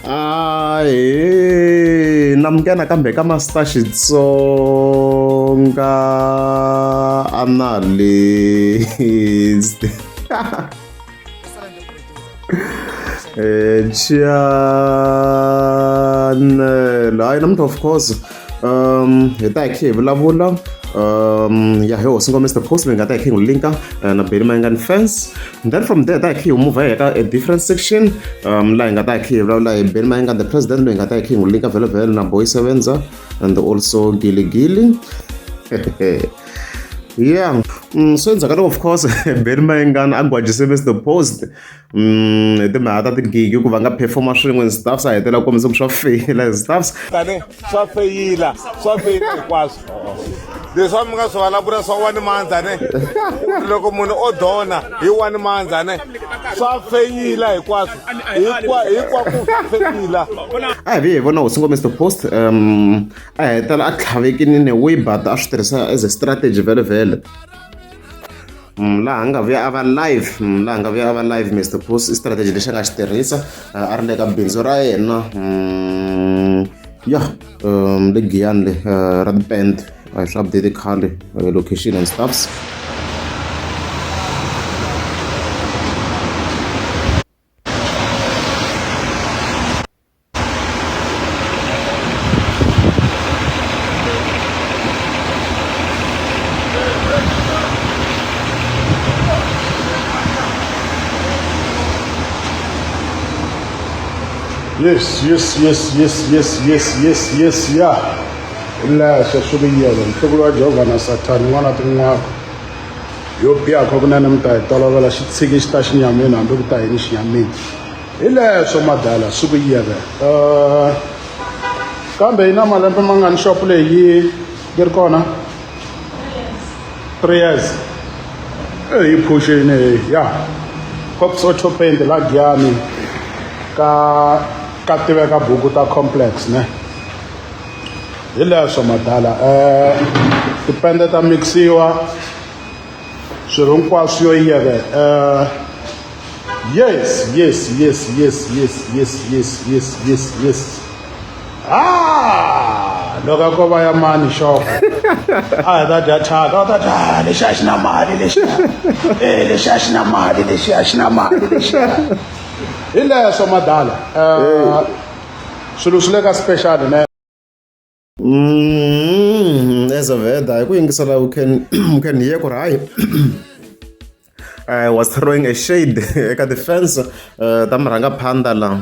Ahee namukela nakambe ka Master Xitsonga Analyst channel hayi namuntlha of course hi ta hi khe hi vulavula ya hi hosi ngoma Mr Post leyi nga ta hi khe hi n'wi linka na Benny Mayengani fans and then from there hi ta hi khe hi move hi ya ka a different section laha hi nga ta hi khe hi vulavula hi Benny Mayengani the president loyi hi nga ta hi khe hi n'wi linka vhele vhele na Boy Sevenza and also Gili Gili yeah so endzhaku ka loko of course Benny Mayengani a gwajise Mr Post hi timhaka ta tigigi ku va nga performa swin'we and stuffs a hetelela kombisa ku swa feyila and stuffs tani swa feyila swa feyila hinkwaswo leswi a mi nga swi vulavula swa one month ane loko munhu o dona hi one month ane swa feyila hinkwaswo hinkwako feyila a hi vi hi vona hosi ngo Mr Post a hetela a tlhavekini ne way but a swi tirhisa as a strategy vhele vhele laha nga vuya a va live laha nga vuya a va live Mr Post i strategy lexi a nga xi tirhisa a ri le ka bindzu ra yena ya le Giyani le ra ti-pant a hi swi update khale location and stuffs. Yes, yes, yes, yes, yes, yes, yes, yes, ya. Leswo swi vuyelo ntukulu wa Jehovha na Sathani n'wana tin'waka yo biha kha kunene mi ta yi tolovela xi tshiki xi ta xinyamini hambi ku ta yini xinyamini Hi leswo madala swi ku yeve. Kambe yi na malembe mangani shop leyi yi yi ri kona? 3 years. Eh yi phuxini heyi ya. Cops Auto Paint la Giyani ka ka tiveka buku ta complex ne. Hi leswo madala eh tipende ta mixiwa swilo hinkwaswo yo yeve eh Yes, yes, yes, yes, yes, yes, yes, yes, yes, yes. Ah, loko ko va ya mani xoko a hi ta dya thyaka a ta dya ah, lexi a xi na mali lexi e lexi a xi na mali lexi a xi na mali lexi hi leswo madala um swilo swi le ka special ne As a veda hi ku yingisela we can we can hear ku ri hayi I was throwing a shade eka ti-fans ta murhangaphandha la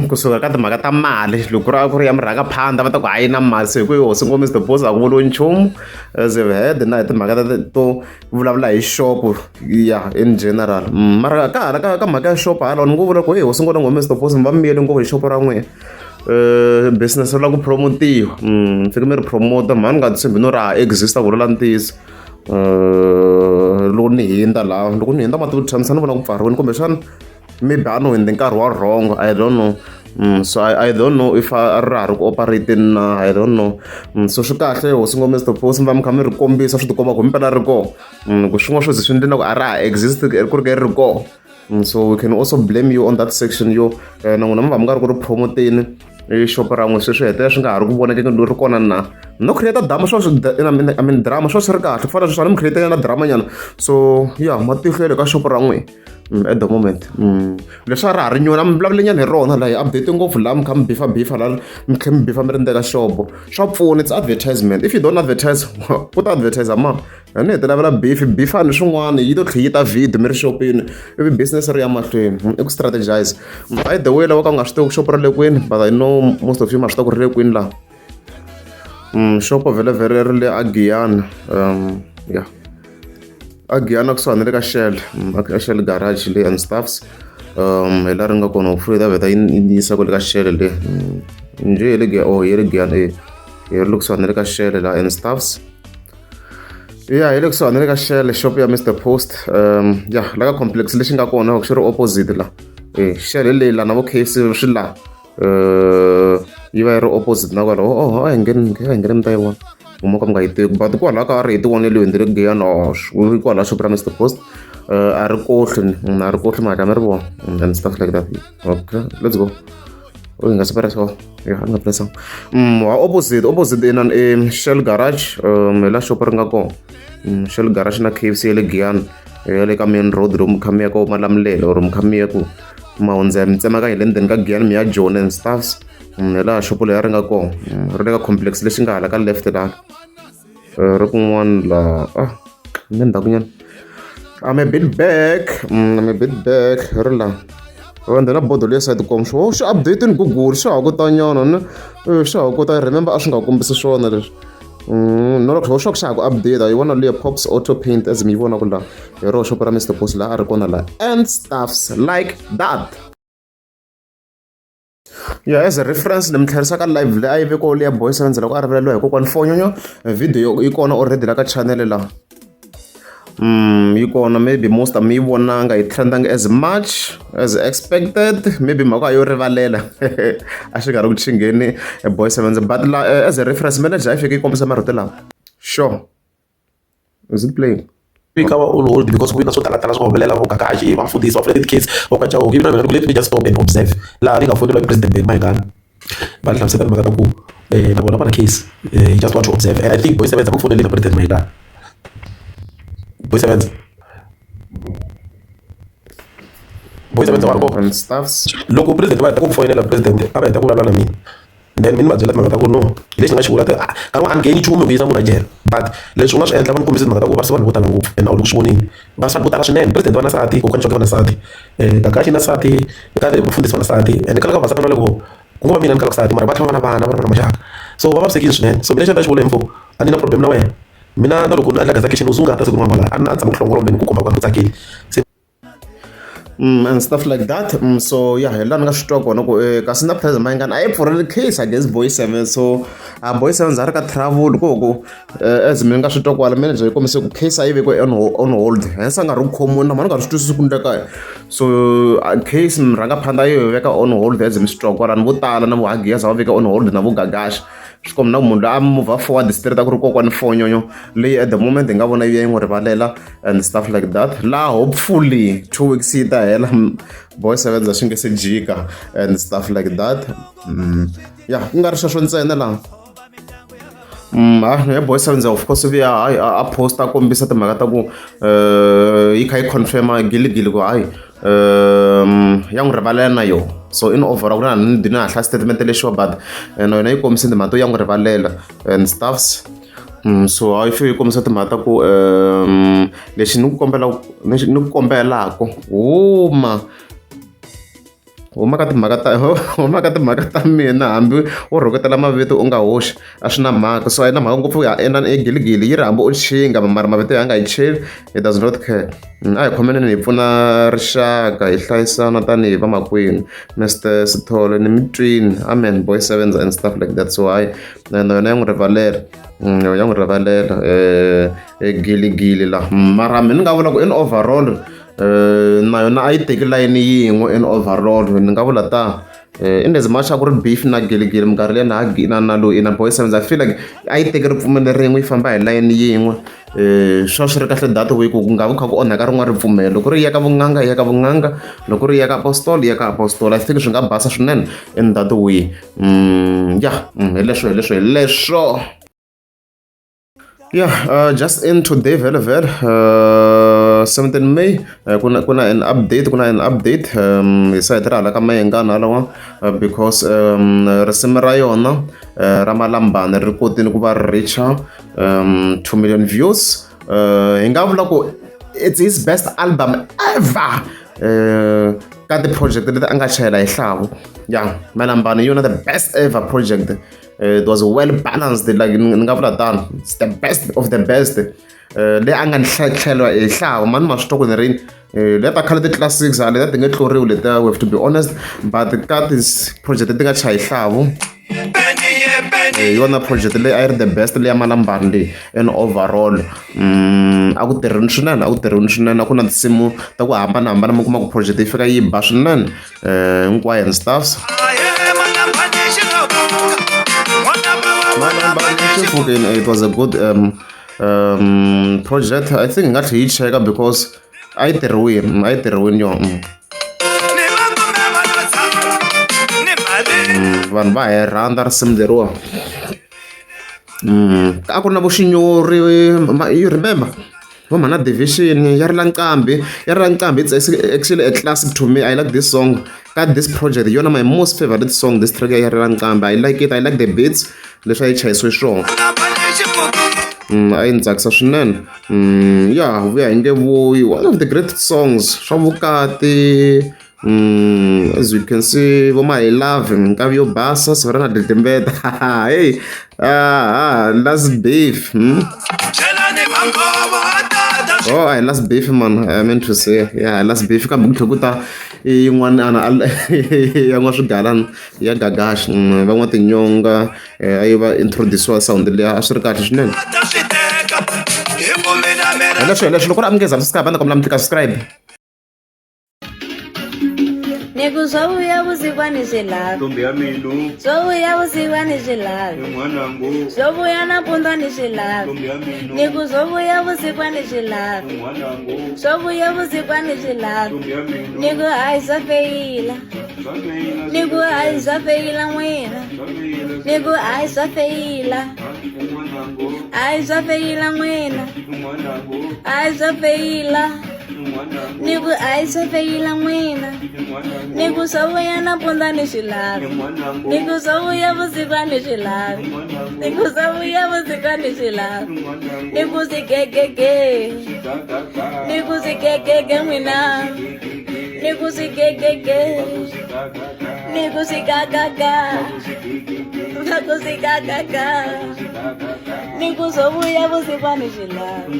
kusuka ka timhaka ta mali loko ku ri a ku ri ya murhangaphandha va ta ku a yi na mali se hi ku yi hosi ngopfu Mister Boss a ku vuriwi nchumu as a head na hi timhaka ta to vulavula hi xopo ya in general mara ka hala ka ka mhaka ya xopo hala ni ngo vula ku hey hosi ngopfu Mister Boss mi va miyele ngopfu hi xopo ra n'wina business ri lava ku promote-iwa mi fike mi ri promote mhani ni nga tshembi no ra ha exist-a ku vula ntiyiso loko ni hundza laha loko ni hundza mati tshamisa ni vona ku pfariwini kumbexana maybe a no hundze nkarhi wa wrong I don't know so I don't know if a ri ha ri ku operate-eni na I don't know so swi kahle hosi ngome Mister Post mi va mi kha mi ri kombisa swi tikomba ku himpela ri kona ku swin'wana swo ze swi endla na ku a ra ha exist ku ri ke ri kona So we can also blame you on that section yo na n'wina mi va mi nga ri ku ri promoteni xopo ra n'we sweswi hetelela swi nga ha ri ku vonakeni ri kona na no create drama swo swi I mean drama swo swi ri kahle ku fana sweswi a ni mi create na drama nyana so ya matihlo ya le ka xopo ra n'we at the moment leswi a ra ha ri nyona mi vulavule nyana hi rona laha hi update ngopfu laha mi kha mi bifa bifa laha mi tlhe mi bifa mi ri ndzeka xopo swa pfuna it's advertisement if you don't advertise ku ta advertise mani A ni hete lavela beef beefani swin'wana yi to tlhe yi ta video mi ri xopeni ivi business ri ya mahlweni i ku strategize by the way lava ka u nga swi tivi ku xopo ra le kwini but I know most of you ma swi tiva ku ri le kwini laha xopo vhele vhele ri le a Giyani ya a Giyani kusuhani na le ka Shell a Shell garage le and stuffs hi laha ri nga kona hopefully ta vheta yi yisa kwale ka Shell le njhe hi le oh hi le Giyani e hi ri le kusuhani na le ka Shell la and stuffs. Ya hi le kusuhani na le ka Shell shop ya Mister Post ya la ka complex lexi nga kona xi ri opposite la e Shell hi leyi la na vo K_F_C swi la yi va yi ri opposite na kwalaho oh a hi ngheni a hi ngheni mi ta yi vona mo ka mi nga yi tivi but kwalaho ka a ri hi ti vonele hi le Giyani ri kwala shop ra Mister Post a ri kohli a ri kohli mara mi ri vona and stuff like that okay let's go. U nga se pressa ya nga pressa wa opposite opposite inani i Shell Garage hi la xopo ri nga kona Shell Garage na K_F_C ya le Giyani ya le ka main road lomu mi kha mi ya ko Malamulele or mi kha mi ya ku ma hundza mi tsemakanya hi le ndzeni ka Giyani mi ya Joni and stuffs hi laha xopo leyi ri nga kona ri le ka complex lexi nga hala ka left la ri kun'wana laha ah ni le ndzhakunyana I'm a bit back I'm a bit back ri la and na bodo leyi side kom xo xi update ni Google xa ha kota nyana ni xa ha kota remember a swi nga kombisi swona leswi no loko xo xa ha ku update yi vona leyi Pops Auto Paint as mi yi vona ku la hi roho xopo ra Mr Post laha a ri kona la and stuffs like that. Yeah, as a reference ni mi tlherisa ka live leyi a yi vekiwa leya boy sevenza loko a rivaleliwa hi kokwani fonyonyo video yi kona already la ka channel la yi kona maybe most a mi yi vonanga yi trendanga as much as expected maybe mhaka yo rivalela a xi nga ri ku chingheni boy sevenza but la as a reference manager a yi fike yi kombisa marito lawa sure. Is it playing? Ka va on hold because ku na swo talatala swi nga humelela vo Gagashi va mfundhisi va pfula ti-case va ka Chauke ivi na mina let me just stop and observe laha ni nga foneliwa hi president Benny Mayengani va ni hlamusela timhaka ta ku na vona va na case he just want to observe and I think Boy Sevenza va fonelile na president Mayengani Boy Sevenza Boy Sevenza wa ri kona And stuffs. Loko president va heta ku foyinela president a va heta ku vulavula na mina then mina ni va byela timhaka ta ku no hi lexi ni nga xi vula nkarhi wun'wana a ni ngheni nchumu hi ku yisa munhu a jele but leswi u nga swi endla va ni kombise timhaka ta ku va vanhu vo tala ngopfu and a wu le ku swi voneni va vanhu vo tala swinene president va na nsati kokwani Chauke va na nsati Gagashi na nsati ka mufundhisi va na nsati and khale ka vavasati va le ku ku nga va mina ni kalaka nsati mara va tlhela va na vana va ri na maxaka so va vavisekile swinene so mina lexi a ni ta xi vula hi mfo a ni na problem na wena mina na loko ni endla Gaza Kitchen u ze u nga ta siku rin'wana kwala a ni a tshama ku hlongola kumbe ni ku komba ku a ni ku tsakeli se And stuff like that. So yeah, hi laha ni nga swi twa kona ku kasi na President Mayengani a yi pfurile case against Boy Seven. So Boy Seven a ri ka travel ku ku as mi nga swi twa kwala manager yi kombise ku case a yi vekiwe on hold hence a nga ri ku khomiweni na mhani nga ri swi twisisi ku endleka so case murhangaphandha yi veka on hold as mi swi twa kwala ni vo tala na vo Hagiyaza va veka on hold na vo Gagashi swi komba na ku munhu loyi a move forward straight a ku ri kokwani fonyonyo leyi at the moment hi nga vona yi ya yi n'wi rivalela and stuff like that laha hopefully 2 weeks yi ta hela Boy Sevenza swi nge se jika and stuff like that. Ya ku nga ri sweswo ntsena laha ha Boy Sevenza of course vuya hayi a post a kombisa timhaka ta ku yi kha yi confirma giligili ku hayi ya n'wi rivalela na yona so in overall ku na ni na hlaya statement lexiwa but na yona yi kombise timhaka to ya n'wi rivalela and stuffs. So hayi fike yi kombisa timhaka ta ku lexi ni ku kombela ni ku kombelaka huma huma ka timhaka ta huma ka timhaka ta mina hambi wo rhuketela mavito u nga hoxi a swi na mhaka so a yi na mhaka ngopfu ya inani e giligili yi ri hambi u chinga mara mavito ya nga yi cheli it does not care. A hi khomeneni hi pfuna rixaka hi hlayisana tanihi vamakwenu Mr Sithole ni mi twini amen Boy Sevens and stuff like that so hayi na yona ya n'wi rivalela ya n'wi rivalela giligili la mara mina ni nga vula ku in overall na yona a yi teki layeni yin'we in overall ni nga vula ta in as much a ku ri beef na giligili minkarhi liya na na na loyi na Boy Sevens I feel like a yi teki ripfumelo rin'we yi famba hi layeni yin'we swa swi ri kahle that way ku ku nga vi kha ku onhaka rin'wana ripfumelo loko ri ya ka vun'anga ya ka vun'anga loko ri ya ka apostol ya ka apostol I think swi nga basa swinene in that way ya hi leswo hi leswo hi leswo. Yeah, just in today, vele vele, 17 May, kuna an update, kuna an update, hi site ra hala ka Mayengani halawa, because risimu ra yona ra Malambani ri kotile ku va ri reacha 2 million views. Hi nga vula ku it's his best album ever. Ka ti-project leti a nga chayela hi hlavu. Yeah, Malambani yona the best ever project. It was well balanced like ni nga vula tano it's the best of the best leyi a nga ni tlhelo hi hlawu mani ma swi twa ku ni rini leta ta khale ti-classics a leta ti nge tluriwi letiya we have to be honest but ka ti-project ti nga chaya hi hlavu hi yona project leyi a yi ri the best leya Malambani leyi in overall a ku tirhini swinene a ku tirhini swinene a ku na tinsimu ta ku hambanahambana mi kuma ku project yi fika yi ba swinene hinkwayo and stuffs. It was a good project. I think hi nga tlhela yi cheka because a yi tirhiwini a yi tirhiwini yona. Vanhu va hi rhandza risimu leriwa. A ku ri na vo Xinyori you remember? Vo mhana Division ya rila nqambi ya rila nqambi it's actually a classic to me. I like this song. Ka this project hi yona my most favorite song this track ya rila nqambi. I like it, I like the beats leswi a yi chayisiwe swona. A yi ni tsakisa swinene. Ya vuya hi nge vuyi one of the great songs swa vukati. As you can see vo my love nkavi yo basa siva na dlidlimbeta hey ah last beef Oh, I last beef man I meant to say yeah last beef kambe ku tlhe ku ta yin'wana ana ya n'wa swigalana ya gagash va n'wa tinyonga a yi va introduce-iwa sound liya a swi ri kahle swinene hi leswo hi leswo loko ri amukeza subscribe a ni kombela mi tlika subscribe. Ni ku swo vuya vusiku a ni swi lavi. Ntombi ya mina. Swo vuya vusiku a ni swi lavi. N'wanangu. Swo vuya nampundzu a ni swi lavi. Ntombi ya mina. Ni ku swo vuya vusiku a ni swi lavi. N'wanangu. Swo vuya vusiku a ni swi lavi. Ntombi ya mina. Ni ku hayi swa feyila. Swa feyila. Ni ku hayi swa feyila n'wina. Swa feyila. Ni ku hayi swa feyila. N'wanangu. Hayi swa feyila n'wina. N'wanangu. Hayi swa feyila. Ni ku hayi swa feyila n'wina. Ni ku swo vuya nampundzu a ni swi lavi. Ni ku swo vuya vusiku a ni swi lavi. Ni ku swo vuya vusiku a ni swi lavi. Ni ku swigegege. Ni ku swigegege n'wina. Ni ku swigegege. Ni ku swigagaga. Va ku swigagaga. Ni ku swo vuya vusiku a ni swi lavi.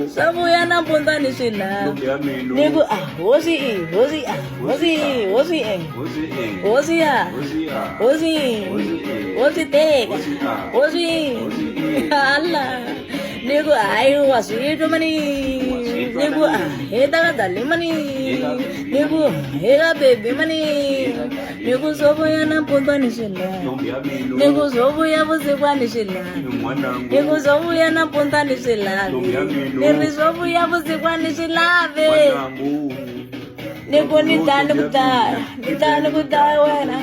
Swo vuya nampundzu a ni swi lavi. Ni ku a hosi i hosi a hosi i hosi e hosi a hosi i hosi teka hosi i hala ni ku hayi wa swi twa mani ni ku a he ta ka dali mani ni ku he ka baby mani ni ku swo vuya nampundzu a ni swi lavi ni ku swo vuya vusiku a ni swi lavi ni ku swo vuya nampundzu a ni swi lavi ni ri swo vuya vusiku a ni swi lavi ni ku ni dlaya ni ku dlaya ni dlaya ni ku dlaya wena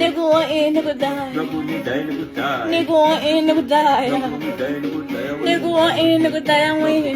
ni ku wo i ni ku dlaya ni ku wo i ni ku dlaya ni ku wo i ni ku dlaya n'wini.